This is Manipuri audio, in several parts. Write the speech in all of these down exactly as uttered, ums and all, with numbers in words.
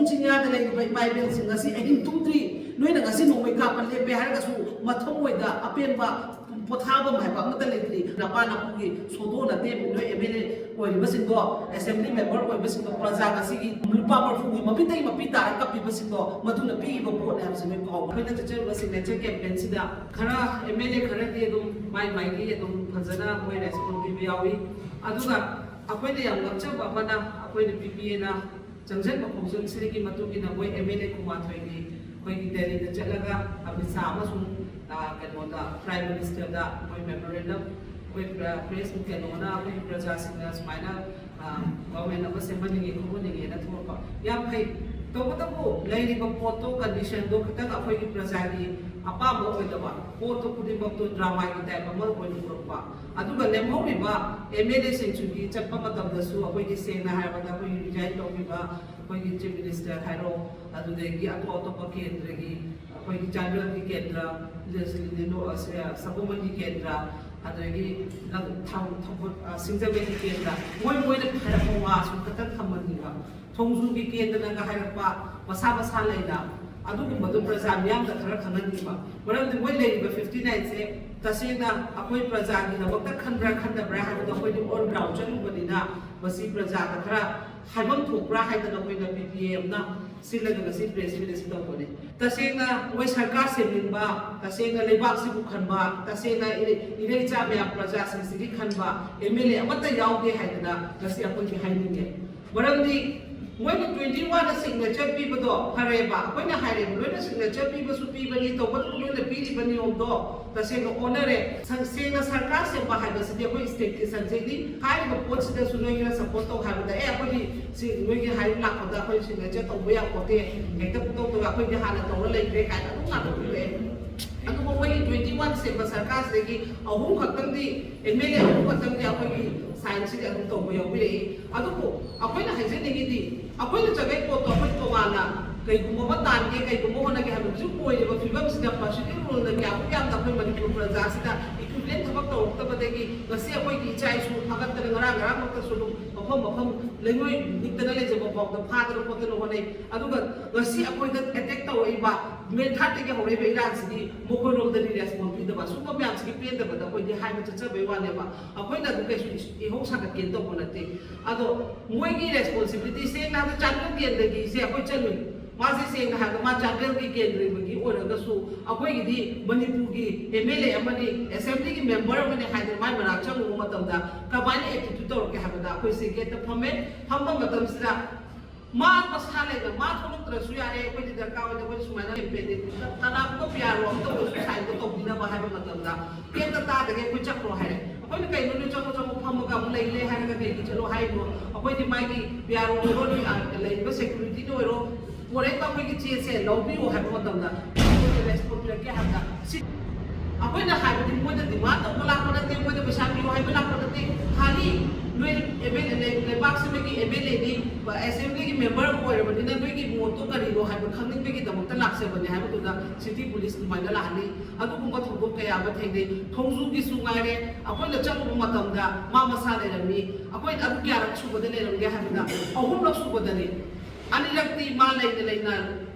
ꯆꯤꯡꯌꯥꯗ ꯂꯩꯔꯤꯕ ꯏꯃꯥ ꯏꯕꯦꯜꯁꯤꯡ ꯉꯁꯤ ꯑꯍꯤꯡ ꯇꯨꯝꯗ꯭ꯔꯤ꯫ ꯅꯣꯏꯅ ꯉꯁꯤ ꯅꯣꯡꯃꯩ ꯀꯥꯞꯄ ꯂꯦꯞꯄꯦ ꯍꯥꯏꯔꯒꯁꯨ ꯃꯊꯃꯣꯏꯗ ꯑꯄꯦꯟꯕ ꯄꯣꯊꯥꯐꯝ ꯍꯥꯏꯕ ꯑꯃꯠꯇ ꯂꯩꯇ꯭ꯔꯤ꯫ ꯅꯄꯥ ꯅꯄꯨꯒꯤ ꯁꯣꯗꯣ ꯅꯇꯦ, ꯅꯣꯏ ꯑꯦꯝ ꯑꯦꯜ ꯑꯦ ꯑꯣꯏꯔꯤꯕꯁꯤꯡꯗꯣ, ꯑꯦꯁꯦꯝꯕ꯭ꯂꯤ ꯃꯦꯝꯕꯔ ꯑꯣꯏꯕꯁꯤꯡꯗꯣ, ꯄ꯭ꯔꯖꯥ ꯉꯁꯤꯒꯤ ꯂꯨꯄꯥ ꯃꯔꯐꯨꯒꯤ ꯃꯃꯤꯠꯇꯒꯤ ꯃꯄꯤ ꯇꯥꯔ ꯀꯞꯄꯤꯕꯁꯤꯡꯗꯣ, ꯃꯗꯨꯅ ꯄꯤꯔꯤꯕ ꯚꯣꯠꯅꯦ ꯍꯥꯏꯕꯁꯤ ꯅꯣꯏ ꯀꯥꯎꯕ꯫ ꯑꯩꯈꯣꯏꯅ ꯆꯠꯆꯔꯤꯕ ꯁꯤꯒꯅꯦꯆꯔ ꯀꯦꯝꯄꯦꯟꯁꯤꯗ ꯈꯔ ꯑꯦꯝ ꯑꯦꯜ ꯑꯦ ꯈꯔꯗꯤ ꯑꯗꯨꯝ ꯃꯥꯏ ꯃꯥꯏꯒꯤ ꯑꯗꯨꯝ ꯐꯖꯅ ꯃꯣꯏ ꯔꯦꯁꯄꯣꯟ ꯄꯤꯕ ꯌꯥꯎꯏ꯫ ꯑꯗꯨꯒ ꯑꯩꯈꯣꯏꯅ ꯌꯥꯝ ꯉꯛꯆꯕ ꯑꯃꯅ, ꯑꯩꯈꯣꯏꯅ ꯄꯤ ꯄꯤ ꯑꯦꯅ ꯆꯪꯁꯤꯟꯕ ꯈꯣꯡꯖꯪꯁꯤꯗꯒꯤ ꯃꯇꯨꯡ ꯏꯟꯅ ꯃꯣꯏ ꯑꯦꯝ ꯑꯦꯜ ꯑꯦ ꯀꯨꯟꯃꯥꯊꯣꯏꯒꯤ ꯑꯩꯈꯣꯏꯒꯤ ꯗꯦꯜꯂꯤꯗ ꯆꯠꯂꯒ ꯑꯃꯤꯠ ꯁꯥꯍ ꯑꯃꯁꯨꯡ, ꯑ, ꯀꯩꯅꯣꯗ, ꯄ꯭ꯔꯥꯏꯝ ꯃꯤꯅꯤꯁꯇꯔꯗ ꯃꯣꯏ ꯃꯦꯃꯣꯔꯦꯟꯗꯝ, ꯑꯩꯈꯣꯏ ꯄ꯭ꯔ-, ꯄ꯭ꯔꯦꯁ ꯀꯩꯅꯣꯅ, ꯑꯩꯈꯣꯏꯒꯤ ꯄ꯭ꯔꯖꯥꯁꯤꯡꯅ ꯁꯨꯃꯥꯏꯅ, ꯑ, ꯒꯣꯔꯃꯦꯟ ꯑꯃ ꯁꯦꯝꯍꯟꯅꯤꯡꯉꯦ ꯈꯣꯠꯍꯟꯅꯤꯡꯉꯦꯅ ꯊꯣꯛꯂꯛꯄ ꯌꯥꯝ ꯐꯩ꯫ ꯇꯧꯕꯇꯕꯨ ꯂꯩꯔꯤꯕ ꯄꯣꯠꯇꯣ, ꯀꯟꯗꯤꯁꯟꯗꯣ ꯈꯤꯇꯪ ꯑꯩꯈꯣꯏꯒꯤ ꯄ꯭ꯔꯖꯥꯒꯤ ꯑꯄꯥꯝꯕ ꯑꯣꯏꯗꯕ ꯄꯣꯠꯇꯣ ꯈꯨꯗꯤꯡꯃꯛꯇꯣ ꯗ꯭ꯔꯃꯥꯒꯤ ꯇꯥꯏꯞ ꯑꯃ ꯑꯣꯏꯅ ꯎꯔꯛꯄ꯫ ꯑꯗꯨꯒ ꯂꯦꯝꯍꯧꯔꯤꯕ ꯑꯦꯝ ꯑꯦꯜ ꯑꯦꯁꯤꯡꯁꯤꯒꯤ ꯆꯠꯄ ꯃꯇꯝꯗꯁꯨ ꯑꯩꯈꯣꯏꯒꯤ ꯁꯦꯡꯅ ꯍꯥꯏꯔꯕꯗ ꯑꯩꯈꯣꯏꯒꯤ ꯔꯤꯖꯥꯏꯟ ꯇꯧꯈꯤꯕ ꯑꯩꯈꯣꯏꯒꯤ ꯆꯤꯐ ꯃꯤꯅꯤꯁꯇꯔ ꯍꯥꯏꯔꯣ, ꯑꯗꯨꯗꯒꯤ ꯑꯇꯣꯞ ꯑꯇꯣꯞꯄ ꯀꯦꯟꯗ꯭ꯔꯒꯤ, ꯑꯩꯈꯣꯏꯒꯤ ꯆꯥꯟꯗꯦꯜꯒꯤ ꯀꯦꯟꯗ꯭ꯔ, ꯁꯒꯣꯜꯕꯟꯒꯤ ꯀꯦꯟꯗ꯭ꯔ, ꯑꯗꯒꯤ ꯂꯝ-, ꯊꯧ-, ꯊꯧꯕ-, ꯑ, ꯁꯤꯡꯖꯃꯩꯒꯤ ꯀꯦꯟꯗ꯭ꯔ, ꯃꯣꯏ ꯃꯣꯏꯅ ꯍꯥꯏꯔꯛꯄ ꯋꯥꯁꯨ ꯈꯇꯪ ꯊꯝꯍꯟꯅꯤꯡꯕ꯫ ꯊꯣꯡꯖꯨꯒꯤ ꯀꯦꯟꯗ꯭ꯔꯅꯒ ꯍꯥꯏꯔꯛꯄ ꯃꯁꯥ ꯃꯁꯥ ꯂꯩꯅ, ꯑꯗꯨꯒꯨꯝꯕꯗꯨ ꯄ꯭ꯔꯖꯥ ꯃꯤꯌꯥꯝꯗ ꯈꯔ ꯈꯪꯍꯟꯅꯤꯡꯕ꯫ ꯃꯔꯝꯗꯤ ꯃꯣꯏ ꯂꯩꯔꯤꯕ ꯐꯤꯐꯇꯤ ꯅꯥꯏꯟꯁꯦ ꯇꯁꯦꯡꯅ ꯑꯩꯈꯣꯏ ꯄ꯭ꯔꯖꯥꯒꯤꯗꯃꯛꯇ ꯈꯟꯕ꯭ꯔꯥ ꯈꯟꯗꯕ꯭ꯔꯥ ꯍꯥꯏꯕꯗꯣ ꯑꯩꯈꯣꯏꯗꯤ ꯑꯣꯟ ꯒ꯭ꯔꯥꯎꯟ ꯆꯠꯂꯨꯕꯅꯤꯅ ꯃꯁꯤ ꯄ꯭ꯔꯖꯥꯗ ꯈꯔ ꯍꯥꯏꯐꯝ ꯊꯣꯛꯄ꯭ꯔꯥ ꯍꯥꯏꯗꯅ ꯑꯩꯈꯣꯏꯅ ꯄꯤ ꯄꯤ ꯑꯦ ꯑꯃꯅ ꯁꯤꯜꯂꯒ ꯉꯁꯤ ꯄ꯭ꯔꯦꯁ ꯔꯤꯂꯤꯁ ꯇꯧꯕꯅꯤ꯫ ꯇꯁꯦꯡꯅ ꯃꯣꯏ ꯁꯔꯀꯥꯔ ꯁꯦꯝꯅꯤꯡꯕ, ꯇꯁꯦꯡꯅ ꯂꯩꯕꯥꯛꯁꯤꯕꯨ ꯈꯟꯕ, ꯇꯁꯦꯡꯅ ꯏꯔꯩ-, ꯏꯔꯩꯆꯥ ꯃꯌꯥꯝ ꯄ꯭ꯔꯖꯥꯁꯤꯡꯁꯤꯒꯤ ꯈꯟꯕ ꯑꯦꯝ ꯑꯦꯜ ꯑꯦ ꯑꯃꯠꯇ ꯌꯥꯎꯗꯦ ꯍꯥꯏꯗꯅ ꯉꯁꯤ ꯑꯩꯈꯣꯏꯒꯤ ꯍꯥꯏꯅꯤꯡꯉꯦ꯫ ꯃꯔꯝꯗꯤ ꯃꯣꯏꯅ ꯇ꯭ꯋꯦꯟꯇꯤ ꯋꯥꯟꯗ ꯁꯤꯒꯅꯦꯆꯔ ꯄꯤꯕꯗꯣ ꯐꯔꯦꯕ, ꯑꯩꯈꯣꯏꯅ ꯍꯥꯏꯔꯦꯕ, ꯂꯣꯏꯅ ꯁꯤꯒꯅꯦꯆꯔ ꯄꯤꯕꯁꯨ ꯄꯤꯕꯅꯤ, ꯇꯧꯕꯇꯕꯨ ꯅꯣꯏꯅ ꯄꯤꯔꯤꯕ ꯅꯤꯌꯣꯝꯗꯣ ꯇꯁꯦꯡꯅ ꯑꯣꯟꯅꯔꯦ꯫ ꯁꯪ-, ꯁꯦꯡꯅ ꯁꯔꯀꯥꯔ ꯁꯦꯝꯕ ꯍꯥꯏꯕꯁꯤꯗꯤ ꯑꯩꯈꯣꯏ ꯁ꯭ꯇꯦꯠꯀꯤ ꯁꯕꯖꯦꯛꯅꯤ꯫ ꯍꯥꯏꯔꯤꯕ ꯄꯣꯠꯁꯤꯗꯁꯨ ꯅꯣꯏꯒꯤꯅ ꯁꯄꯣꯔꯠ ꯇꯧ ꯍꯥꯏꯕꯗ, "ꯑꯦ, ꯑꯩꯈꯣꯏꯗꯤ ꯁꯤ ꯅꯣꯏꯒꯤ ꯍꯥꯏꯔꯤꯕ ꯂꯥꯛꯄꯗ ꯑꯩꯈꯣꯏ ꯁꯤꯒꯅꯦꯆꯔ ꯇꯧꯕ ꯌꯥꯄꯣꯠꯇꯦ, ꯍꯦꯛꯇ ꯄꯨꯡꯇꯧ ꯇꯧꯔꯒ ꯑꯩꯈꯣꯏꯗꯤ ꯍꯥꯟꯅ ꯇꯧꯔ ꯂꯩꯈ꯭ꯔꯦ" ꯀꯥꯏꯅ ꯑꯗꯨꯝ ꯉꯥꯛꯇ ꯄꯤꯔꯛꯑꯦ꯫ ꯑꯗꯨꯕꯨ ꯑꯩꯈꯣꯏꯒꯤ ꯇ꯭ꯋꯦꯟꯇꯤ ꯋꯥꯟ ꯁꯦꯝꯕ ꯁꯔꯀꯥꯔꯁꯤꯗꯒꯤ ꯑꯍꯨꯝ ꯈꯛꯇꯪꯗꯤ, ꯑꯦꯝ ꯑꯦꯜ ꯑꯦ ꯑꯍꯨꯝ ꯈꯛꯇꯪꯗꯤ ꯑꯩꯈꯣꯏꯒꯤ ꯁꯥꯏꯟꯁꯤꯗꯤ ꯑꯗꯨꯝ ꯇꯧꯕ ꯌꯥꯎꯕꯤꯔꯛꯏ꯫ ꯑꯗꯨꯕꯨ ꯑꯩꯈꯣꯏꯅ ꯍꯥꯏꯖꯅꯤꯡꯉꯤꯗꯤ, ꯑꯩꯈꯣꯏꯅ ꯆꯠꯂꯛꯏ ꯄꯣꯠꯇꯣ ꯑꯩꯈꯣꯏ ꯇꯣꯉꯥꯟꯅ ꯀꯩꯒꯨꯝꯕ ꯑꯃ ꯇꯥꯟꯒꯦ, ꯀꯩꯒꯨꯝꯕ ꯍꯣꯠꯅꯒꯦ ꯍꯥꯏꯕ ꯍꯧꯖꯤꯛ ꯑꯣꯏꯔꯤꯕ ꯐꯤꯕꯝꯁꯤꯗ ꯄ꯭ꯔꯁꯤꯗꯦꯟ ꯔꯣꯜꯅ ꯀꯌꯥꯃꯨꯛ ꯌꯥꯝꯅ ꯑꯩꯈꯣꯏ ꯃꯅꯤꯄꯨꯔ ꯄ꯭ꯔꯖꯥꯁꯤꯗ ꯏꯀ꯭ꯋꯤꯚꯂꯦꯟ ꯊꯕꯛ ꯇꯧꯔꯛꯇꯕꯗꯒꯤ ꯉꯁꯤ ꯑꯩꯈꯣꯏꯒꯤ ꯏꯆꯥ ꯏꯁꯨ ꯐꯥꯒꯠꯇꯅ ꯉꯔꯥꯡ ꯉꯔꯥꯡꯃꯛꯇꯁꯨ ꯑꯗꯨꯝ ꯃꯐꯝ ꯃꯐꯝ ꯂꯩꯉꯣꯏ ꯅꯤꯛꯇꯅ ꯂꯩꯖꯕ ꯐꯥꯎꯗ ꯐꯥꯗꯅ ꯈꯣꯠꯇꯅ ꯍꯣꯠꯅꯩ꯫ ꯑꯗꯨꯒ ꯉꯁꯤ ꯑꯩꯈꯣꯏꯗ ꯑꯦꯇꯦꯛ ꯇꯧꯔꯛꯏꯕ ꯃꯦ ꯊꯥꯔꯠꯇꯒꯤ ꯍꯧꯔꯛꯏꯕ ꯏꯔꯥꯡꯁꯤꯗꯤ ꯃꯈꯣꯏꯔꯣꯝꯗꯗꯤ ꯔꯦꯁꯄꯣꯟꯁ ꯄꯤꯗꯕ꯫ ꯁꯨꯝꯕ ꯃꯌꯥꯝꯁꯤꯒꯤ ꯄꯦꯟꯗꯕꯗ ꯑꯩꯈꯣꯏꯗꯤ ꯍꯥꯏꯕ ꯆꯠꯆꯕꯩ ꯋꯥꯅꯦꯕ꯫ ꯑꯩꯈꯣꯏꯅ ꯑꯗꯨ ꯀꯩꯁꯨ ꯏꯍꯧ ꯁꯥꯒꯠꯀꯦꯅ ꯇꯧꯕ ꯅꯠꯇꯦ꯫ ꯑꯗꯣ ꯃꯣꯏꯒꯤ ꯔꯦꯁꯄꯣꯟꯁꯤꯕꯤꯂꯤꯇꯤꯁꯦ ꯅꯍꯥꯟ ꯆꯥꯟꯗꯦꯜ ꯀꯦꯟꯗ꯭ꯔꯒꯤꯁꯦ ꯑꯩꯈꯣꯏ ꯆꯠꯂꯨꯏ꯫ ꯃꯥꯁꯦ ꯁꯦꯡꯅ ꯍꯥꯏꯔꯒ ꯃꯥ ꯆꯥꯟꯗꯦꯜꯒꯤ ꯀꯦꯟꯗ꯭ꯔꯒꯤ ꯑꯣꯏꯔꯒꯁꯨ ꯑꯩꯈꯣꯏꯒꯤꯗꯤ ꯃꯅꯤꯄꯨꯔꯒꯤ ꯑꯦꯝ ꯑꯦꯜ ꯑꯦ ꯑꯃꯅꯤ, ꯑꯦꯁꯦꯝꯕ꯭ꯂꯤꯒꯤ ꯃꯦꯝꯕꯔ ꯑꯃꯅꯤ ꯍꯥꯏꯗꯅ ꯃꯥꯏ ꯃꯅꯥꯛ ꯆꯪꯉꯨꯕ ꯃꯇꯝꯗ ꯀꯃꯥꯏꯅ ꯑꯦꯇꯤꯇ꯭ꯌꯨꯠ ꯇꯧꯔꯛꯀꯦ ꯍꯥꯏꯕꯗ ꯑꯩꯈꯣꯏꯁꯦ ꯒꯦꯠꯇ ꯐꯝꯃꯦ꯫ ꯐꯝꯕ ꯃꯇꯝꯁꯤꯗ ꯃꯥ ꯃꯁꯥ ꯂꯩꯅ ꯃꯥ ꯊꯣꯛꯂꯛꯇ꯭ꯔꯁꯨ ꯌꯥꯔꯦ, ꯑꯩꯈꯣꯏꯗꯤ ꯗꯔꯀꯥꯔ ꯑꯣꯏꯗꯦ, ꯑꯩꯈꯣꯏꯗꯤ ꯁꯨꯃꯥꯏꯅ ꯀꯦꯝꯄꯦꯟꯗꯤ ꯀꯅꯥꯒꯨꯝꯕ ꯄꯤ ꯑꯥꯔ ꯑꯣ ꯑꯃ ꯇꯧꯔꯁꯨ ꯁꯥꯏꯟꯗꯣ ꯇꯧꯕꯤꯅꯕ ꯍꯥꯏꯕ ꯃꯇꯝꯗ ꯀꯩꯝꯇ ꯇꯥꯗꯒꯦ ꯑꯩꯈꯣꯏ ꯆꯠꯈ꯭ꯔꯣ ꯍꯥꯏꯔꯦ꯫ ꯑꯩꯈꯣꯏꯅ ꯀꯩꯅꯣ ꯅꯣꯏ ꯆꯪꯉꯣ ꯆꯪꯉꯣ ꯐꯝꯃꯒ ꯑꯃꯨꯛ ꯂꯩ ꯂꯩ ꯍꯥꯏꯔꯒ ꯀꯩꯒꯤ ꯆꯠꯂꯣ ꯍꯥꯏꯔꯤꯅꯣ? ꯑꯩꯈꯣꯏꯗꯤ ꯃꯥꯒꯤ ꯄꯤ ꯑꯥꯔ ꯑꯣ ꯑꯣꯏꯔꯣ, ꯅꯣꯏ ꯑꯥ ꯂꯩꯔꯤꯕ ꯁꯦꯀ꯭ꯌꯨꯔꯤꯇꯤꯗ ꯑꯣꯏꯔꯣ, ꯄꯣꯔꯛꯏꯕ ꯑꯩꯈꯣꯏꯒꯤ ꯆꯦꯁꯦ ꯂꯧꯕꯤꯌꯨ ꯍꯥꯏꯕ ꯃꯇꯝꯗ ꯃꯣꯏꯗ ꯔꯦꯁꯄꯣꯟ ꯄꯤꯔꯛꯀꯦ ꯍꯥꯏꯕꯗ ꯁꯤ ꯑꯩꯈꯣꯏꯅ ꯍꯥꯏꯕꯗꯤ ꯃꯣꯏꯗ ꯗꯤꯃꯥꯟ ꯇꯧꯕ ꯂꯥꯛꯄ ꯅꯠꯇꯦ, ꯃꯣꯏꯗ ꯄꯩꯁꯥ ꯄꯤꯌꯨ ꯍꯥꯏꯕ ꯂꯥꯛꯄ ꯅꯠꯇꯦ꯫ ꯈꯥꯂꯤ ꯅꯣꯏ ꯑꯦꯝ ꯑꯦꯜ ꯑꯦ ꯂꯩ-, ꯂꯩꯕꯥꯛꯁꯤꯃꯒꯤ ꯑꯦꯝ ꯑꯦꯜ ꯑꯦꯅꯤ, ꯑꯦꯁꯦꯝꯕ꯭ꯂꯤꯒꯤ ꯃꯦꯝꯕꯔ ꯑꯃ ꯑꯣꯏꯔꯕꯅꯤꯅ ꯅꯣꯏꯒꯤ ꯃꯣꯠꯇꯣ ꯀꯔꯤꯅꯣ ꯍꯥꯏꯕ ꯈꯪꯅꯤꯡꯕꯒꯤꯗꯃꯛꯇ ꯂꯥꯛꯆꯕꯅꯦ ꯍꯥꯏꯕꯗꯨꯗ ꯁꯤꯇꯤ ꯄꯨꯂꯤꯁ ꯑꯗꯨꯃꯥꯏꯅ ꯂꯥꯛꯍꯜꯂꯤ꯫ ꯑꯗꯨꯒꯨꯝꯕ ꯊꯧꯗꯣꯛ ꯀꯌꯥ ꯑꯃ ꯊꯦꯡꯅꯩ꯫ ꯊꯣꯡꯖꯨꯒꯤꯁꯨ ꯉꯥꯏꯔꯦ, ꯑꯩꯈꯣꯏꯅ ꯆꯠꯂꯨꯕ ꯃꯇꯝꯗ ꯃꯥ ꯃꯁꯥ ꯂꯩꯔꯝꯃꯤ꯫ ꯑꯩꯈꯣꯏꯅ ꯑꯗꯨ ꯀꯌꯥꯔꯛ ꯁꯨꯕꯗ ꯂꯩꯔꯝꯒꯦ ꯍꯥꯏꯕꯗ ꯑꯍꯨꯝꯂꯛ ꯁꯨꯕꯗꯅꯤ꯫ ꯑꯅꯤꯔꯛꯇꯤ ꯃꯥ ꯂꯩꯅ ꯂꯩꯅ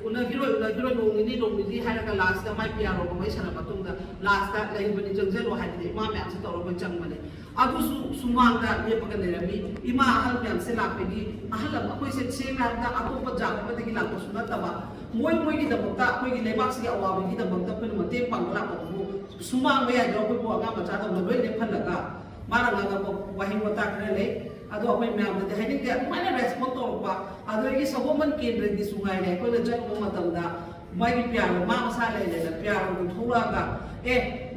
ꯎꯅꯈꯤꯔꯣꯏ, ꯎꯅꯈꯤꯔꯣꯏ, ꯅꯣꯡ ꯅꯤꯅꯤ, ꯅꯣꯡ ꯅꯤꯅꯤ ꯍꯥꯏꯔꯒ ꯂꯥꯁꯇ ꯃꯥꯏ ꯄꯤ ꯑꯥꯔ ꯑꯣꯒ ꯋꯥꯔꯤ ꯁꯥꯟꯅꯕ ꯃꯇꯨꯡꯗ ꯂꯥꯁꯇ ꯂꯩꯕꯅꯤ, ꯆꯪꯁꯤꯜꯂꯣ ꯍꯥꯏꯗꯅ ꯏꯃꯥ ꯃꯌꯥꯝꯁꯦ ꯇꯧꯔꯒ ꯆꯪꯕꯅꯦ꯫ ꯑꯗꯨꯁꯨ ꯁꯨꯃꯥꯡꯗ ꯂꯦꯞꯄꯒ ꯂꯩꯔꯝꯃꯤ꯫ ꯏꯃꯥ ꯑꯍꯜ ꯃꯌꯥꯝꯁꯦ ꯂꯥꯛꯄꯒꯤ ꯑꯍꯜ ꯑꯃ, ꯑꯩꯈꯣꯏꯁꯦ ꯁꯦꯡꯅ ꯍꯥꯏꯔꯕꯗ ꯑꯇꯣꯞꯄ ꯖꯥꯠ ꯑꯃꯗꯒꯤ ꯂꯥꯛꯄꯁꯨ ꯅꯠꯇꯕ, ꯃꯣꯏ ꯃꯣꯏꯒꯤꯗꯃꯛꯇ, ꯑꯩꯈꯣꯏꯒꯤ ꯂꯩꯕꯥꯛꯁꯤꯒꯤ ꯑꯋꯥꯕꯒꯤꯗꯃꯛꯇ ꯑꯩꯈꯣꯏꯅ ꯃꯇꯦꯡ ꯄꯥꯡꯕ ꯂꯥꯛꯄꯗꯨꯕꯨ ꯁꯨꯃꯥꯡ ꯃꯌꯥꯏꯗ ꯑꯩꯈꯣꯏꯕꯨ ꯑꯉꯥꯡ ꯃꯆꯥꯗꯧꯅ ꯂꯣꯏ ꯂꯦꯞꯍꯜꯂꯒ ꯃꯥꯅ ꯉꯥꯡꯉꯛꯄ ꯋꯥꯍꯩ ꯋꯥꯇꯥ ꯈꯔ ꯂꯩ꯫ ꯑꯗꯣ ꯑꯩꯈꯣꯏ ꯃꯌꯥꯝꯗꯗꯤ ꯍꯥꯏꯅꯤꯡꯗꯦ꯫ ꯑꯗꯨꯃꯥꯏꯅ ꯔꯦꯁꯄꯣꯟ ꯇꯧꯔꯛꯄ, ꯑꯗꯨꯗꯒꯤ ꯁꯒꯣꯜꯕꯟ ꯀꯦꯟꯗ꯭ꯔꯒꯤꯁꯨ ꯉꯥꯏꯔꯦ, ꯑꯩꯈꯣꯏꯅ ꯆꯠꯂꯨꯕ ꯃꯇꯝꯗ ꯃꯥꯒꯤ ꯄꯤ ꯑꯥꯔ ꯑꯣ, ꯃꯥ ꯃꯁꯥ ꯂꯩꯔꯦꯅ ꯄꯤ ꯑꯥꯔ ꯑꯣꯗꯨ ꯊꯣꯛꯂꯛꯑꯒ, "ꯑꯦ,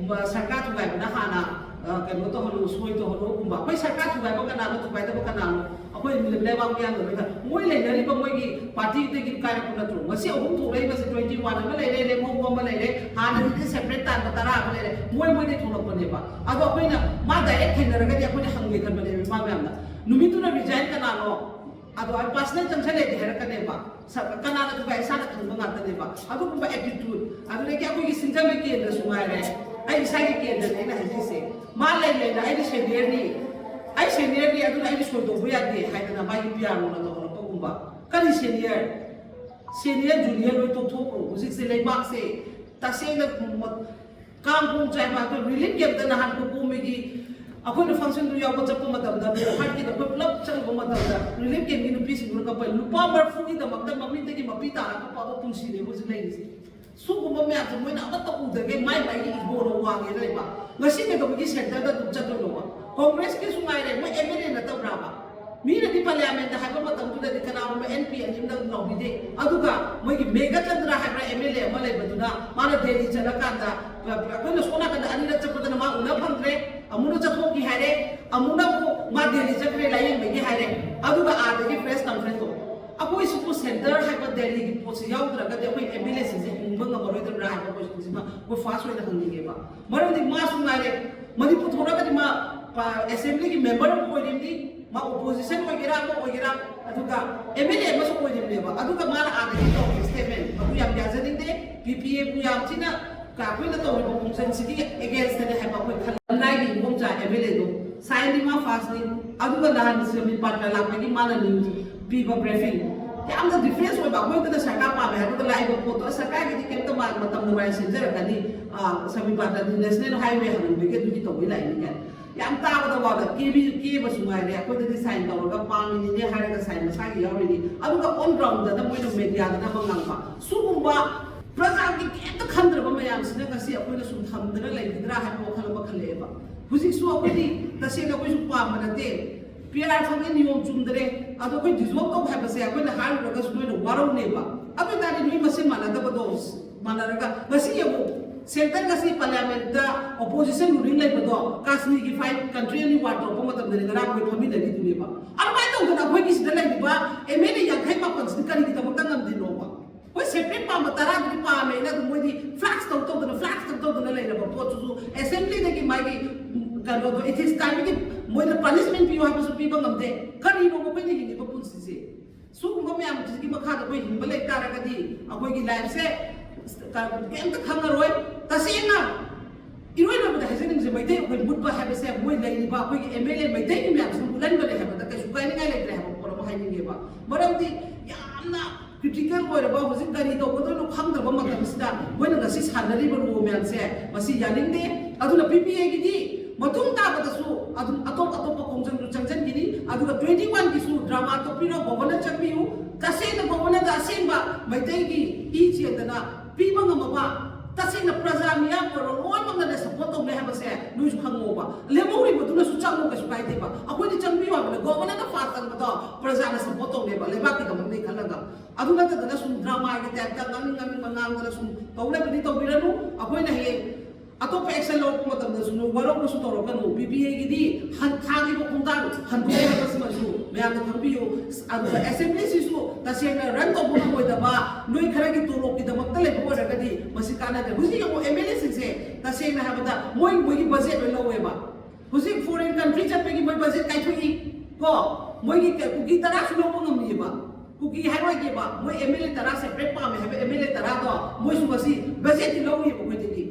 ꯃ-, ꯁꯔꯀꯥꯔ ꯊꯨꯒꯥꯏꯕꯅ ꯍꯥꯟꯅ, ꯑ, ꯀꯩꯅꯣ ꯇꯧꯍꯜꯂꯨ, ꯁꯣꯏ ꯇꯧꯍꯜꯂꯨꯒꯨꯝꯕ", ꯑꯩꯈꯣꯏ ꯁꯔꯀꯥꯔ ꯊꯨꯒꯥꯏꯕ ꯀꯅꯥꯅꯣ, ꯊꯨꯒꯥꯏꯗꯕ ꯀꯅꯥꯅꯣ? ꯑꯩꯈꯣꯏ ꯂꯩꯕꯥꯛ ꯃꯤꯌꯥꯝꯅ ꯂꯣꯏꯅ, ꯃꯣꯏ ꯂꯩꯅꯔꯤꯕ ꯃꯣꯏꯒꯤ ꯄꯥꯔꯇꯤꯗꯒꯤ ꯀꯥꯏꯔꯛꯄ ꯅꯠꯇ꯭ꯔꯣ? ꯉꯁꯤ ꯑꯍꯨꯝ ꯊꯣꯛꯂꯛꯏꯕꯁꯦ, ꯇ꯭ꯋꯦꯟꯇꯤ ꯋꯥꯟ ꯑꯃ ꯂꯩꯔꯦ, ꯂꯦꯝꯍꯧꯕ ꯑꯃ ꯂꯩꯔꯦ, ꯍꯥꯟꯅꯗꯤ ꯁꯦꯄꯔꯦꯠ ꯇꯥꯟꯕ ꯇꯔꯥ ꯑꯃ ꯂꯩꯔꯦ, ꯃꯣꯏ ꯃꯣꯏꯗꯩ ꯊꯣꯛꯂꯛꯄꯅꯦꯕ꯫ ꯑꯗꯣ ꯑꯩꯈꯣꯏꯅ ꯃꯥ ꯗꯥꯏꯔꯦꯛ ꯊꯦꯡꯅꯔꯒꯗꯤ ꯑꯩꯈꯣꯏꯅ ꯍꯪꯒꯦ ꯈꯟꯕꯅꯦꯕ ꯏꯃꯥ ꯃꯌꯥꯝꯅ, "ꯅꯨꯃꯤꯠꯇꯨꯅ ꯔꯤꯖꯥꯏꯟ ꯀꯅꯥꯅꯣ?" ꯑꯗꯣ ꯑꯩ ꯄꯥꯔꯁꯅꯦꯜ ꯆꯪꯁꯜꯂꯦꯗꯤ ꯍꯥꯏꯔꯛꯀꯅꯦꯕ꯫ ꯀꯅꯥꯅ ꯊꯨꯒꯥꯏ? ꯏꯁꯥꯅ ꯈꯪꯕ ꯉꯥꯛꯇꯅꯦꯕ꯫ ꯑꯗꯨꯒꯨꯝꯕ attitude, ꯑꯗꯨꯗꯒꯤ ꯑꯩꯈꯣꯏꯒꯤ ꯁꯤꯟꯖꯃꯩ ꯀꯦꯟꯗ꯭ꯔꯁꯨ ꯉꯥꯏꯔꯦ, ꯑꯩ ꯏꯁꯥꯒꯤ ꯀꯦꯟꯗ꯭ꯔꯅꯦ ꯑꯩꯅ ꯍꯥꯏꯖꯔꯤꯁꯦ꯫ ꯃꯥ ꯂꯩ ꯂꯩꯅ ꯑꯩꯅ seniorꯅꯤ, ꯑꯩ seniorꯅꯤ, ꯑꯗꯨꯅ ꯑꯩꯅ ꯁꯣꯏꯗꯧꯕ ꯌꯥꯗꯦ ꯍꯥꯏꯗꯅ ꯃꯥꯒꯤ ꯄꯤꯌꯥꯔꯣꯅ ꯇꯧꯍꯜꯂꯛꯄꯒꯨꯝꯕ꯫ ꯀꯔꯤ senior? Senior junior ꯂꯣꯏ ꯇꯣꯛꯊꯣꯛꯈ꯭ꯔꯣ꯫ ꯍꯧꯖꯤꯛꯁꯦ ꯂꯩꯕꯥꯛꯁꯦ ꯇꯁꯦꯡꯅ ꯀꯥꯡ ꯈꯣꯡ ꯆꯥꯏꯕ ꯑꯩꯈꯣꯏ relief campꯇ ꯅꯍꯥꯟ ꯀꯣꯀꯣꯃꯤꯒꯤ ꯑꯩꯈꯣꯏꯅ functionꯗꯨ ꯌꯥꯎꯕ ꯆꯠꯄ ꯃꯇꯝꯗ, ꯍꯥꯔꯠꯀꯤꯗ ꯑꯩꯈꯣꯏ ꯄꯨꯂꯞ ꯆꯠꯂꯨꯕ ꯃꯇꯝꯗ, relief campꯀꯤ ꯅꯨꯄꯤꯁꯤꯡꯗꯨꯅ ꯀꯞꯄ꯫ ꯂꯨꯄꯥ ꯃꯔꯤꯐꯨꯒꯤꯗꯃꯛꯇ ꯃꯃꯤꯠꯇꯒꯤ ꯃꯄꯤ ꯇꯥꯔꯒ ꯀꯞꯄ ꯄꯨꯟꯁꯤꯅꯦꯕ ꯍꯧꯖꯤꯛ ꯂꯩꯔꯤꯁꯦ꯫ ꯁꯨꯒꯨꯝꯕ ꯃꯌꯥꯝꯁꯦ ꯃꯣꯏꯅ ꯑꯃꯠꯇ ꯎꯗꯒꯦ ꯃꯥꯏ ꯃꯥꯏꯒꯤ ego ꯋꯥꯡꯉꯦꯅ ꯂꯩꯕ꯫ ꯉꯁꯤ ꯀꯩꯗꯧꯕꯒꯤ centreꯗ ꯑꯗꯨꯝ ꯆꯠꯇꯣꯏꯅꯣꯕ? Congressꯀꯤꯁꯨ ꯉꯥꯏꯔꯦ, ꯃꯣꯏ MLA ꯅꯠꯇꯕ꯭ꯔꯥꯕ? ꯃꯤꯅꯗꯤ parliamentꯇ ꯍꯥꯏꯕ ꯃꯇꯝꯗꯨꯗꯗꯤ ꯀꯅꯥꯒꯨꯝꯕ NP ꯑꯅꯤ ꯑꯃꯅ ꯂꯥꯎꯕꯤꯗꯦ꯫ ꯑꯗꯨꯒ ꯃꯣꯏꯒꯤ ꯃꯦꯘꯆꯟꯗ꯭ꯔ ꯍꯥꯏꯕ꯭ꯔꯥ MLA ꯑꯃ ꯂꯩꯕꯗꯨꯅ ꯃꯥꯅ ꯗꯦꯜꯂꯤ ꯆꯠꯂꯀꯥꯟꯗ, ꯑꯩꯈꯣꯏꯅ ꯁꯣꯝ ꯅꯥꯀꯟꯗ ꯑꯅꯤꯔꯛ ꯆꯠꯄꯗꯅ ꯃꯥ ꯎꯅ ꯐꯪꯗ꯭ꯔꯦ, ꯑꯃꯨꯛꯅ ꯆꯠꯊꯣꯛꯈꯤ ꯍꯥꯏꯔꯦ, ꯑꯃꯨꯛꯅ ꯑꯃꯨꯛ ꯃꯥ ꯗꯦꯜꯂꯤ ꯆꯠꯈ꯭ꯔꯦ ꯂꯥꯏꯌꯦꯡꯕꯒꯤ ꯍꯥꯏꯔꯦ, ꯑꯗꯨꯒ ꯑꯥꯗꯒꯤ press conferenceꯗꯣ꯫ ꯑꯩꯈꯣꯏꯁꯤꯕꯨ centre ꯍꯥꯏꯕ ꯗꯦꯜꯂꯤꯒꯤ ꯄꯣꯠꯁꯤ ꯌꯥꯎꯗ꯭ꯔꯒꯗꯤ ꯑꯩꯈꯣꯏ MLAꯁꯤꯡꯁꯦ ꯍꯤꯡꯕ ꯉꯝꯃꯔꯣꯏꯗꯕ꯭ꯔꯥ ꯍꯥꯏꯕ questionꯁꯤꯃ ꯑꯩꯈꯣꯏ first ꯑꯣꯏꯅ ꯍꯪꯅꯤꯡꯉꯦꯕ꯫ ꯃꯔꯝꯗꯤ ꯃꯥꯁꯨ ꯉꯥꯏꯔꯦ, ꯃꯅꯤꯄꯨꯔ ꯊꯣꯛꯂꯒꯗꯤ ꯃꯥ assemblyꯒꯤ member ꯑꯃ ꯑꯣꯏꯔꯤꯕꯅꯤ, ꯃꯥ opposition ꯑꯣꯏꯒꯦꯔꯥ ꯑꯃ ꯑꯣꯏꯒꯦꯔꯥ, ꯑꯗꯨꯒ MLA ꯑꯃꯁꯨ ꯑꯣꯏꯔꯤꯕꯅꯦꯕ꯫ ꯑꯗꯨꯒ ꯃꯥꯅ ꯑꯥꯗꯒꯤ ꯇꯧꯔꯤꯕ statement ꯑꯗꯨ ꯌꯥꯝ ꯌꯥꯖꯅꯤꯡꯗꯦ꯫ BPAꯕꯨ ꯌꯥꯝ ꯊꯤꯅ ꯑꯩꯈꯣꯏꯅ ꯇꯧꯔꯤꯕ ꯈꯣꯡꯖꯪꯁꯤꯒꯤ againstꯅꯦ ꯍꯥꯏꯕ ꯑꯩꯈꯣꯏ ꯈꯜꯂꯝꯗꯥꯏꯒꯤ ꯏꯕꯣꯝꯆꯥ MLAꯗꯣ signꯗꯤ ꯃꯥ firstꯅꯤ꯫ ꯑꯗꯨꯒ ꯅꯍꯥꯟ ꯁꯃꯤꯔ ꯄꯥꯇ꯭ꯔ ꯂꯥꯛꯄꯒꯤ ꯃꯥꯅ news ꯄꯤꯕ briefing ꯌꯥꯝꯅ difference ꯑꯣꯏꯕ꯫ ꯑꯩꯈꯣꯏꯗꯅ ꯁꯔꯀꯥꯔ ꯄꯥꯝꯃꯦ ꯍꯥꯏꯕꯗ ꯂꯥꯛꯏꯕ ꯄꯣꯠꯇꯣ ꯁꯔꯀꯥꯔꯒꯤꯗꯤ ꯀꯩꯝꯇ ꯃꯥ ꯃꯇꯝ ꯅꯨꯡꯉꯥꯏ ꯁꯦꯝꯖꯔꯛꯀꯅꯤ, ꯑ, ꯁꯃꯤꯔ ꯄꯥꯇ꯭ꯔꯗꯤ national highway ꯍꯪꯍꯟꯕꯒꯤ ꯑꯗꯨꯒꯤ ꯇꯧꯕꯩ ꯂꯥꯛꯏꯅꯤ ꯀꯥꯏꯅ꯫ ꯌꯥꯝ ꯇꯥꯕꯗ ꯋꯥꯕ ꯀꯦꯕꯤ ꯀꯦꯕꯁꯨ ꯉꯥꯏꯔꯦ꯫ ꯑꯩꯈꯣꯏꯗꯗꯤ sign ꯇꯧꯔꯒ ꯄꯥꯝꯃꯤꯅꯤꯅꯦ ꯍꯥꯏꯔꯒ sign ꯃꯁꯥꯒꯤ ꯌꯥꯎꯔꯤꯅꯤ꯫ ꯑꯗꯨꯒ on groundꯗꯅ ꯃꯣꯏꯅ mediaꯗꯅ ꯑꯃ ꯉꯥꯡꯕ꯫ ꯁꯨꯒꯨꯝꯕ ꯄ꯭ꯔꯖꯥꯒꯤ ꯀꯩꯝꯇ ꯈꯟꯗ꯭ꯔꯕ ꯃꯌꯥꯝꯁꯤꯅ ꯉꯁꯤ ꯑꯩꯈꯣꯏꯅ ꯁꯨꯝ ꯊꯝꯗꯅ ꯂꯩꯒꯗ꯭ꯔꯥ ꯍꯥꯏꯕ ꯋꯥꯈꯜ ꯑꯃ ꯈꯜꯂꯛꯑꯦꯕ꯫ ꯍꯧꯖꯤꯛꯁꯨ ꯑꯩꯈꯣꯏꯗꯤ ꯇꯁꯦꯡꯅ ꯑꯩꯈꯣꯏꯁꯨ ꯄꯥꯝꯕ ꯅꯠꯇꯦ꯫ PR ꯐꯪꯉꯦ, ꯅꯤꯌꯣꯝ ꯆꯨꯝꯗ꯭ꯔꯦ꯫ ꯑꯗꯣ ꯑꯩꯈꯣꯏ dissolve ꯇꯧ ꯍꯥꯏꯕꯁꯦ ꯑꯩꯈꯣꯏꯅ ꯍꯥꯏꯔꯨꯔꯒꯁꯨ ꯅꯣꯏꯅ ꯋꯥꯔꯧꯅꯦꯕ꯫ ꯑꯗꯨ ꯑꯣꯏꯇꯥꯔꯗꯤ ꯅꯣꯏ ꯃꯁꯦꯟ ꯃꯥꯟꯅꯗꯕꯗꯣ ꯃꯥꯟꯅꯔꯒ ꯉꯁꯤ ꯌꯦꯡꯉꯨ, centre ꯉꯁꯤ parliamentꯇ opposition ruling ꯂꯩꯕꯗꯣ ꯀꯥꯁꯃꯤꯔꯒꯤ fight, country ꯑꯅꯤ war ꯇꯧꯔꯛꯄ ꯃꯇꯝꯗꯗꯤ ꯉꯔꯥꯡ ꯑꯩꯈꯣꯏ ꯐꯝꯃꯤꯟꯅꯔꯤꯗꯨꯅꯦꯕ꯫ ꯑꯗꯨꯃꯥꯏꯅ ꯇꯧꯗꯅ ꯑꯩꯈꯣꯏꯒꯤ ꯁꯤꯗ ꯂꯩꯔꯤꯕ MLA ꯌꯥꯡꯈꯩ ꯃꯥꯄꯟꯁꯤꯗꯤ ꯀꯔꯤꯒꯤꯗꯃꯛꯇ ꯉꯝꯗ꯭ꯔꯤꯅꯣꯕ? ꯍꯣꯏ, separate ꯄꯥꯝꯕ ꯇꯔꯥꯗꯨꯗꯤ ꯄꯥꯝꯃꯦꯅ ꯑꯗꯨꯝ ꯃꯣꯏꯗꯤ flex ꯇꯧ ꯇꯧꯗꯅ, flex ꯇꯧ ꯇꯧꯗꯅ ꯂꯩꯔꯕ ꯄꯣꯠꯇꯨꯁꯨ assemblyꯗꯒꯤ ꯃꯥꯒꯤ, ꯎꯝ, ꯀꯩꯅꯣꯗꯣ, ethics ꯀꯥꯏꯕꯒꯤ ꯃꯣꯏꯗ punishment ꯄꯤꯌꯨ ꯍꯥꯏꯕꯁꯨ ꯄꯤꯕ ꯉꯝꯗꯦ꯫ ꯀꯔꯤꯅꯣ ꯃꯈꯣꯏꯅ ꯍꯤꯡꯉꯤꯕ ꯄꯨꯟꯁꯤꯁꯦ? ꯁꯤꯒꯨꯝꯕ ꯃꯌꯥꯝꯁꯤꯒꯤ ꯃꯈꯥꯗ ꯑꯩꯈꯣꯏ ꯍꯤꯡꯕ ꯂꯩ ꯇꯥꯔꯒꯗꯤ ꯑꯩꯈꯣꯏꯒꯤ ꯂꯥꯏꯐꯁꯦ ꯀꯩꯝꯇ ꯈꯪꯉꯔꯣꯏ꯫ ꯇꯁꯦꯡꯅ ꯏꯔꯣꯏ ꯂꯣꯏꯕꯗ ꯍꯥꯏꯖꯅꯤꯡꯁꯦ, ꯃꯩꯇꯩ ꯑꯩꯈꯣꯏ ꯃꯨꯠꯄ ꯍꯥꯏꯕꯁꯦ ꯃꯣꯏ ꯂꯩꯔꯤꯕ ꯑꯩꯈꯣꯏꯒꯤ ꯑꯦꯝ ꯑꯦꯜ ꯑꯦ ꯃꯩꯇꯩꯒꯤ ꯃꯌꯥꯝꯁꯤꯅ ꯃꯨꯠꯍꯟꯕꯅꯦ ꯍꯥꯏꯕꯗ ꯀꯩꯁꯨ ꯀꯥꯏꯅꯤꯡꯉꯥꯏ ꯂꯩꯇ꯭ꯔꯦ ꯍꯥꯏꯕ ꯄꯣꯠ ꯑꯃ ꯍꯥꯏꯅꯤꯡꯉꯦꯕ꯫ ꯃꯔꯝꯗꯤ ꯌꯥꯝꯅ ꯀ꯭ꯔꯤꯇꯤꯀꯦꯜ ꯑꯣꯏꯔꯕ, ꯍꯧꯖꯤꯛ ꯀꯔꯤ ꯇꯧꯒꯗꯣꯏꯅꯣ ꯈꯪꯗ꯭ꯔꯕ ꯃꯇꯝꯁꯤꯗ ꯃꯣꯏꯅ ꯉꯁꯤ ꯁꯥꯟꯅꯔꯤꯕ ꯔꯣꯜ ꯃꯌꯥꯝꯁꯦ ꯃꯁꯤ ꯌꯥꯅꯤꯡꯗꯦ꯫ ꯑꯗꯨꯅ ꯄꯤ ꯄꯤ ꯑꯦꯒꯤꯗꯤ ꯃꯇꯨꯡ ꯇꯥꯕꯗꯁꯨ ꯑꯗꯨꯝ ꯑꯇꯣꯞ ꯑꯇꯣꯞꯄ ꯈꯣꯡꯖꯪꯗꯨ ꯆꯪꯁꯤꯟꯈꯤꯅꯤ꯫ ꯑꯗꯨꯒ ꯇ꯭ꯋꯦꯟꯇꯤ ꯋꯥꯟꯒꯤꯁꯨ ꯗ꯭ꯔꯃꯥ ꯇꯣꯛꯄꯤꯔꯣ, ꯒꯣꯕꯔꯅꯔ ꯆꯪꯕꯤꯌꯨ꯫ ꯇꯁꯦꯡꯅ ꯒꯣꯕꯔꯅꯔꯗ ꯑꯁꯦꯡꯕ ꯃꯩꯇꯩꯒꯤ ꯏ ꯆꯦꯟꯗꯅ ꯄꯤꯕ ꯉꯝꯃꯕ, ꯇꯁꯦꯡꯅ ꯄ꯭ꯔꯖꯥ ꯃꯤꯌꯥꯝ ꯑꯣꯏꯔꯣ ꯂꯣꯏꯅꯃꯛꯅ ꯁꯞꯄꯣꯔꯠ ꯇꯧꯅꯩ ꯍꯥꯏꯕꯁꯦ ꯅꯣꯏꯁꯨ ꯈꯪꯉꯣꯕ꯫ ꯂꯦꯝꯍꯧꯔꯤꯕꯗꯨꯅꯁꯨ ꯆꯪꯉꯨ, ꯀꯩꯁꯨ ꯀꯥꯏꯗꯦꯕ꯫ ꯑꯩꯈꯣꯏꯗꯤ ꯆꯪꯕꯤꯌꯨ ꯍꯥꯏꯕꯗ ꯒꯣꯕꯔꯅꯔꯅ ꯐꯥꯁ ꯆꯪꯕꯗꯣ ꯄ꯭ꯔꯖꯥꯅ ꯁꯞꯄꯣꯔꯠ ꯇꯧꯅꯦꯕ, ꯂꯩꯕꯥꯛꯀꯤꯗꯃꯛꯅꯦ ꯈꯜꯂꯒ꯫ ꯑꯗꯨ ꯅꯠꯇꯗꯅ ꯁꯨꯝ ꯗ꯭ꯔꯃꯥꯒꯤ ꯇꯥꯏꯞꯇ ꯉꯥꯡꯅꯤꯡ ꯉꯥꯡꯅꯤꯡꯕ ꯉꯥꯡꯗꯅ ꯁꯨꯝ ꯇꯧ ꯂꯩꯕꯗꯤ ꯇꯧꯕꯤꯔꯅꯨ꯫ ꯑꯩꯈꯣꯏꯅ ꯍꯌꯦꯡ ꯑꯇꯣꯞꯄ ꯑꯦꯛꯁꯟ ꯂꯧꯔꯛꯄ ꯃꯇꯝꯗꯁꯨ ꯅꯣꯏ ꯋꯥꯔꯧꯕꯁꯨ ꯇꯧꯔꯛꯀꯅꯨ꯫ ꯄꯤ ꯄꯤ ꯑꯦꯒꯤꯗꯤ ꯍꯟ-, ꯊꯥꯈꯤꯕ ꯈꯣꯡꯊꯥꯡ ꯍꯟꯗꯣꯛꯑꯦ ꯍꯥꯏꯕꯁꯤꯃꯁꯨ ꯃꯌꯥꯝꯅ ꯈꯪꯕꯤꯌꯨ꯫ ꯑꯗꯨꯒ ꯑꯦꯁꯦꯝꯕ꯭ꯂꯤꯁꯤꯁꯨ ꯇꯁꯦꯡꯅ ꯔꯟ ꯇꯧꯕ ꯉꯝꯃꯣꯏꯗꯕ, ꯅꯣꯏ ꯈꯔꯒꯤ ꯇꯣꯂꯣꯞꯀꯤꯗꯃꯛꯇ ꯂꯩꯕ ꯑꯣꯏꯔꯒꯗꯤ ꯃꯁꯤ ꯀꯥꯟꯅꯗꯦ꯫ ꯍꯧꯖꯤꯛ ꯌꯦꯡꯉꯨ, ꯑꯦꯝ ꯑꯦꯜ ꯑꯦꯁꯤꯡꯁꯦ ꯇꯁꯦꯡꯅ ꯍꯥꯏꯕꯗ ꯃꯣꯏ ꯃꯣꯏꯒꯤ ꯕꯖꯦꯠ ꯂꯣꯏ ꯂꯧꯋꯦꯕ꯫ ꯍꯧꯖꯤꯛ ꯐꯣꯔꯦꯟ ꯀꯟꯇ꯭ꯔꯤ ꯆꯠꯄꯒꯤ ꯃꯣꯏ ꯕꯖꯦꯠ ꯀꯥꯏꯊꯣꯛꯏ ꯀꯣ꯫ ꯃꯣꯏꯒꯤ ꯀ-, ꯀꯨꯀꯤ ꯇꯔꯥꯁꯨ ꯂꯧꯕ ꯉꯝꯃꯤꯑꯕ꯫ ꯀꯨꯀꯤ ꯍꯥꯏꯔꯣꯏꯒꯦꯕ, ꯃꯣꯏ ꯑꯦꯝ ꯑꯦꯜ ꯑꯦ ꯇꯔꯥ ꯁꯦꯄꯔꯦꯠ ꯄꯥꯝꯃꯦ ꯍꯥꯏꯕ ꯑꯦꯝ ꯑꯦꯜ ꯑꯦ ꯇꯔꯥꯗꯣ ꯃꯣꯏꯁꯨ ꯉꯁꯤ ꯕꯖꯦꯠꯇꯤ ꯂꯧꯔꯤꯕ ꯑꯩꯈꯣꯏꯗꯒꯤ꯫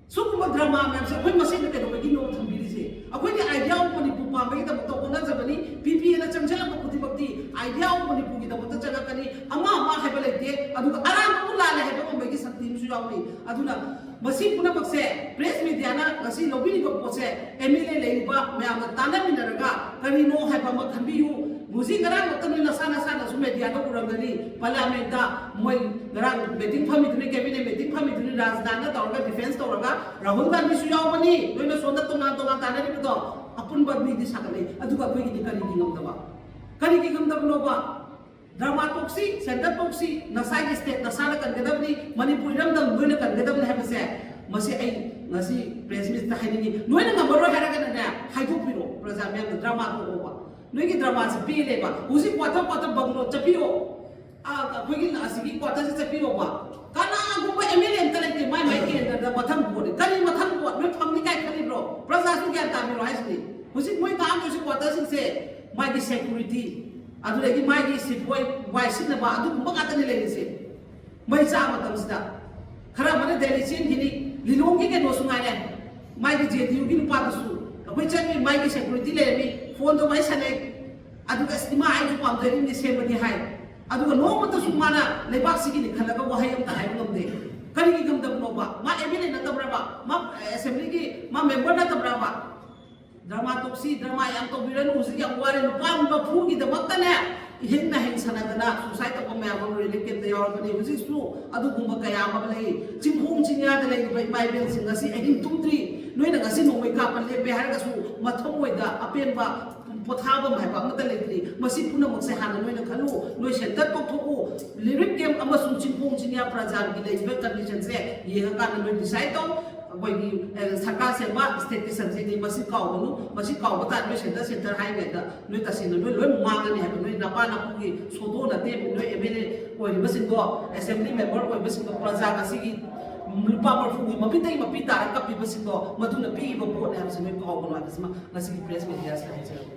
ꯁꯤꯒꯨꯝꯕ ꯗ꯭ꯔꯃꯥ ꯃꯌꯥꯝꯁꯦ ꯑꯩꯈꯣꯏ ꯃꯁꯦꯟꯗ ꯀꯩꯗꯧꯕꯒꯤꯅꯣ ꯊꯝꯕꯤꯔꯤꯁꯦ? ꯑꯩꯈꯣꯏꯗꯤ ꯑꯥꯏꯗꯤꯌꯥ ꯑꯣꯐ ꯃꯅꯤꯄꯨꯔ ꯄꯥꯝꯕꯒꯤꯗꯃꯛꯇ ꯍꯣꯠꯅꯖꯕꯅꯤ꯫ ꯄꯤ ꯄꯤ ꯑꯦꯅ ꯆꯪꯁꯤꯜꯂꯛꯄ ꯈꯨꯗꯤꯡꯃꯛꯇꯤ ꯑꯥꯏꯗꯤꯌꯥ ꯑꯣꯐ ꯃꯅꯤꯄꯨꯔꯒꯤꯗꯃꯛꯇ ꯆꯪꯉꯛꯀꯅꯤ꯫ ꯑꯃ ꯑꯃ ꯍꯥꯏꯕ ꯂꯩꯇꯦ꯫ ꯑꯗꯨꯒ ꯑꯔꯥꯟꯕꯕꯨ ꯂꯥꯜꯂꯦ ꯍꯥꯏꯕ ꯉꯝꯕꯒꯤ ꯁꯛꯇꯤ ꯑꯃꯁꯨ ꯌꯥꯎꯔꯤ꯫ ꯑꯗꯨꯅ ꯃꯁꯤ ꯄꯨꯝꯅꯃꯛꯁꯦ ꯄ꯭ꯔꯦꯁ ꯃꯦꯗꯤꯌꯥꯅ ꯉꯁꯤ ꯂꯧꯕꯤꯔꯤꯕ ꯄꯣꯠꯁꯦ ꯑꯦꯝ ꯑꯦꯜ ꯑꯦ ꯂꯩꯔꯤꯕ ꯃꯌꯥꯝꯅ ꯇꯥꯟꯅꯃꯤꯟꯅꯔꯒ ꯀꯔꯤꯅꯣ ꯍꯥꯏꯕ ꯑꯃ ꯈꯟꯕꯤꯌꯨ꯫ ꯍꯧꯖꯤꯛ ꯉꯔꯥꯡ ꯈꯛꯇ ꯅꯣꯏ ꯅꯁꯥ ꯅꯁꯥꯅꯁꯨ ꯃꯦꯗꯤꯌꯥꯗ ꯎꯔꯝꯒꯅꯤ, ꯄꯥꯔꯂꯤꯌꯥꯃꯦꯟꯠꯇ ꯃꯣꯏ ꯉꯔꯥꯡ ꯃꯤꯇꯤꯡ ꯐꯝꯃꯤꯗꯨꯅꯤ, ꯀꯦꯕꯤꯅꯦꯠ ꯃꯤꯇꯤꯡ ꯐꯝꯃꯤꯗꯨꯅꯤ, ꯔꯥꯖꯅꯥꯊꯅ ꯇꯧꯔꯒ ꯗꯤꯐꯦꯟꯁ ꯇꯧꯔꯒ ꯔꯥꯍꯨꯜ ꯒꯥꯟꯙꯤꯁꯨ ꯌꯥꯎꯕꯅꯤ, ꯅꯣꯏꯅ ꯁꯣꯝꯗ ꯇꯣꯉꯥꯟ ꯇꯣꯉꯥꯟ ꯇꯥꯟꯅꯔꯤꯕꯗꯣ ꯑꯄꯨꯟꯕ ꯃꯤꯗꯤ ꯁꯥꯒꯠꯂꯛꯏ꯫ ꯑꯗꯨꯒ ꯑꯩꯈꯣꯏꯒꯤꯗꯤ ꯀꯔꯤꯒꯤ ꯉꯝꯗꯕ? ꯀꯔꯤꯒꯤ ꯉꯝꯗꯕꯅꯣꯕ? ꯗ꯭ꯔꯃꯥ ꯇꯣꯛꯁꯤ, ꯁꯦꯟꯇꯔ ꯇꯣꯛꯁꯤ, ꯅꯁꯥꯒꯤ ꯁ꯭ꯇꯦꯠ ꯅꯁꯥꯅ ꯀꯟꯒꯗꯕꯅꯤ, ꯃꯅꯤꯄꯨꯔ ꯏꯔꯝꯗꯝ ꯅꯣꯏꯅ ꯀꯟꯒꯗꯕꯅꯤ ꯍꯥꯏꯕꯁꯦ ꯃꯁꯤ ꯑꯩ ꯉꯁꯤ ꯄ꯭ꯔꯦꯁ ꯃꯤꯠꯇ ꯍꯥꯏꯅꯤꯡꯉꯤ꯫ ꯅꯣꯏꯅ ꯉꯝꯃꯔꯣꯏ ꯍꯥꯏꯔꯒꯅꯅꯦ, ꯍꯥꯏꯗꯣꯛꯄꯤꯔꯣ ꯄ꯭ꯔꯖꯥ ꯃꯌꯥꯝꯗ, ꯗ꯭ꯔꯃꯥ ꯇꯣꯛꯑꯣꯕ꯫ ꯅꯣꯏꯒꯤ ꯗ꯭ꯔꯃꯥꯁꯤ ꯄꯦꯜꯂꯦꯕ꯫ ꯍꯧꯖꯤꯛ ꯀ꯭ꯋꯥꯇꯔ ꯀ꯭ꯋꯥꯇꯔ ꯕꯪꯒ꯭ꯂꯣ ꯆꯠꯄꯤꯌꯣ, ꯑ, ꯑꯩꯈꯣꯏꯒꯤ ꯑꯁꯤꯒꯤ ꯀ꯭ꯋꯥꯇꯔꯁꯤ ꯆꯠꯄꯤꯌꯣꯕ꯫ ꯀꯅꯥꯒꯨꯝꯕ ꯑꯦꯝ ꯑꯦꯜ ꯑꯦ ꯑꯝꯇ ꯂꯩꯇꯦ, ꯃꯥꯏ ꯃꯥꯏ ꯀꯦꯟꯗ꯭ꯔꯗ ꯃꯊꯪ ꯚꯣꯠꯅꯤ꯫ ꯀꯔꯤ ꯃꯊꯪ ꯚꯣꯠ? ꯅꯣꯏ ꯐꯪꯅꯤ ꯀꯥꯏ ꯈꯜꯂꯤꯕ꯭ꯔꯣ? ꯄ꯭ꯔꯖꯥꯁꯨ ꯒ꯭ꯌꯥꯟ ꯇꯥꯕꯤꯔꯣ ꯍꯥꯏꯁꯤꯅꯤ꯫ ꯍꯧꯖꯤꯛ ꯃꯣꯏ ꯀꯥꯝꯗꯣꯏꯁꯤ ꯀ꯭ꯋꯥꯇꯔꯁꯤꯡꯁꯦ ꯃꯥꯒꯤ ꯁꯦꯀ꯭ꯌꯨꯔꯤꯇꯤ, ꯑꯗꯨꯗꯒꯤ ꯃꯥꯒꯤ ꯁꯤꯐꯣꯏ ꯋꯥꯏ ꯁꯤꯠꯅꯕ ꯑꯗꯨꯒꯨꯝꯕ ꯉꯥꯛꯇꯅꯤ ꯂꯩꯔꯤꯁꯦ꯫ ꯃꯩ ꯆꯥꯛꯑ ꯃꯇꯝꯁꯤꯗ ꯈꯔ ꯑꯃꯅ ꯗꯦꯜꯂꯤ ꯆꯦꯟꯈꯤꯅꯤ꯫ ꯂꯤꯂꯣꯡꯒꯤ ꯀꯩꯅꯣꯁꯨ ꯉꯥꯏꯔꯦ, ꯃꯥꯒꯤ ꯖꯦ ꯗꯤ ꯌꯨꯒꯤ ꯅꯨꯄꯥꯗꯨꯁꯨ ꯑꯩꯈꯣꯏ ꯆꯠꯂꯤ, ꯃꯥꯒꯤ ꯁꯦꯀ꯭ꯌꯨꯔꯤꯇꯤ ꯂꯩꯔꯝꯃꯤ, ꯐꯣꯟꯗꯣ ꯋꯥꯔꯤ ꯁꯥꯟꯅꯩ꯫ ꯑꯗꯨꯒ ꯑꯁ, ꯏꯃꯥ ꯑꯩꯁꯨ ꯄꯥꯝꯖꯔꯤꯕꯅꯤ, ꯁꯦꯝꯕꯅꯤ ꯍꯥꯏ꯫ ꯑꯗꯨꯒ ꯅꯣꯡꯃꯇꯁꯨ ꯃꯥꯅ ꯂꯩꯕꯥꯛꯁꯤꯒꯤꯅꯤ ꯈꯜꯂꯒ ꯋꯥꯍꯩ ꯑꯃꯇ ꯍꯥꯏꯕ ꯉꯝꯗꯦ꯫ ꯀꯔꯤꯒꯤ ꯉꯝꯗꯕꯅꯣꯕ? ꯃꯥ ꯑꯦꯝ ꯑꯦꯜ ꯑꯦ ꯅꯠꯇꯕ꯭ꯔꯕ? ꯃꯥ ꯑꯦꯁꯦꯝꯕ꯭ꯂꯤꯒꯤ ꯃꯥ ꯃꯦꯝꯕꯔ ꯅꯠꯇꯕ꯭ꯔꯕ? ꯗ꯭ꯔꯃꯥ ꯇꯣꯛꯁꯤ, ꯗ꯭ꯔꯃꯥ ꯌꯥꯝ ꯇꯧꯕꯤꯔꯅꯨ, ꯍꯧꯖꯤꯛ ꯌꯥꯝ ꯋꯥꯔꯦ꯫ ꯅꯨꯄꯥ ꯃꯔꯐꯨꯒꯤꯗꯃꯛꯇꯅꯦ ꯏꯍꯤꯡ ꯅꯥꯍꯤꯡ ꯁꯥꯟꯅꯗꯅ ꯁꯨꯁꯥꯏꯠ ꯇꯧꯕ ꯃꯌꯥꯝ ꯑꯃ ꯔꯤꯂꯤꯐ ꯀꯦꯝꯞꯇ ꯌꯥꯎꯔꯕꯅꯤ꯫ ꯍꯧꯖꯤꯛꯁꯨ ꯑꯗꯨꯒꯨꯝꯕ ꯀꯌꯥ ꯑꯃ ꯂꯩ꯫ ꯆꯤꯡꯈꯣꯡ ꯆꯤꯡꯌꯥꯗ ꯂꯩꯔꯤꯕ ꯏꯃꯥ ꯏꯕꯦꯜꯁꯤꯡ ꯉꯁꯤ ꯑꯍꯤꯡ ꯇꯨꯝꯗ꯭ꯔꯤ꯫ ꯅꯣꯏꯅ ꯉꯁꯤ ꯅꯣꯡꯃꯩ ꯀꯥꯞꯄ ꯂꯦꯞꯄꯦ ꯍꯥꯏꯔꯒꯁꯨ ꯃꯊꯃꯣꯏꯗ ꯑꯄꯦꯟꯕ ꯄꯣꯊꯥꯐꯝ ꯍꯥꯏꯕ ꯑꯃꯠꯇ ꯂꯩꯇ꯭ꯔꯤ꯫ ꯃꯁꯤ ꯄꯨꯝꯅꯃꯛꯁꯦ ꯍꯥꯟꯅ ꯅꯣꯏꯅ ꯈꯜꯂꯨ꯫ ꯅꯣꯏ ꯁꯦꯟꯇꯔ ꯇꯧꯊꯣꯛꯎ꯫ ꯔꯤꯂꯤꯐ ꯀꯦꯝꯞ ꯑꯃꯁꯨꯡ ꯆꯤꯡꯈꯣꯡ ꯆꯤꯡꯌꯥ ꯄ꯭ꯔꯖꯥꯒꯤ ꯂꯩꯔꯤꯕ ꯀꯟꯗꯤꯁꯟꯁꯦ ꯌꯦꯡꯉꯀꯥꯟꯗ ꯅꯣꯏ ꯗꯤꯁꯥꯏꯠ ꯇꯧ꯫ ꯑꯩꯈꯣꯏꯒꯤ, ꯑꯦ, ꯁꯔꯀꯥꯔ ꯁꯦꯝꯕ ꯁ꯭ꯇꯦꯠꯀꯤ ꯁꯟꯁꯤꯅꯤ꯫ ꯃꯁꯤ ꯀꯥꯎꯒꯅꯨ꯫ ꯃꯁꯤ ꯀꯥꯎꯕ ꯇꯥꯔꯗꯤ ꯅꯣꯏ ꯁꯦꯟꯇꯔ, ꯁꯦꯟꯇꯔ ꯍꯥꯏꯔꯤꯉꯩꯗ ꯅꯣꯏ ꯇꯁꯦꯡꯅ ꯅꯣꯏ ꯂꯣꯏ ꯃꯥꯡꯉꯅꯤ ꯍꯥꯏꯕ꯫ ꯅꯣꯏ ꯅꯄꯥ ꯅꯄꯨꯒꯤ ꯁꯣꯇꯣ ꯅꯠꯇꯦ꯫ ꯅꯣꯏ ꯑꯦꯝ ꯑꯦꯜ ꯑꯦ ꯑꯣꯏꯔꯤꯕꯁꯤꯡꯗꯣ, ꯑꯦꯁꯦꯝꯕ꯭ꯂꯤ ꯃꯦꯝꯕꯔ ꯑꯣꯏꯕꯁꯤꯡꯗꯣ, ꯄ꯭ꯔꯖꯥ ꯉꯁꯤꯒꯤ ꯂꯨꯄꯥ ꯃꯔꯐꯨꯒꯤ ꯃꯄꯤꯗꯒꯤ ꯃꯄꯤ ꯇꯥꯔ ꯀꯞꯄꯤꯕꯁꯤꯡꯗꯣ, ꯃꯗꯨꯅ ꯄꯤꯔꯤꯕ ꯚꯣꯠꯅꯦ ꯍꯥꯏꯕꯁꯤ ꯅꯣꯏ ꯀꯥꯎꯒꯅꯨ ꯍꯥꯏꯕꯁꯤꯃ ꯉꯁꯤꯒꯤ ꯄ꯭ꯔꯦꯁ ꯃꯦꯗꯤꯌꯥꯁꯤꯗ ꯍꯥꯏꯖꯔꯤ꯫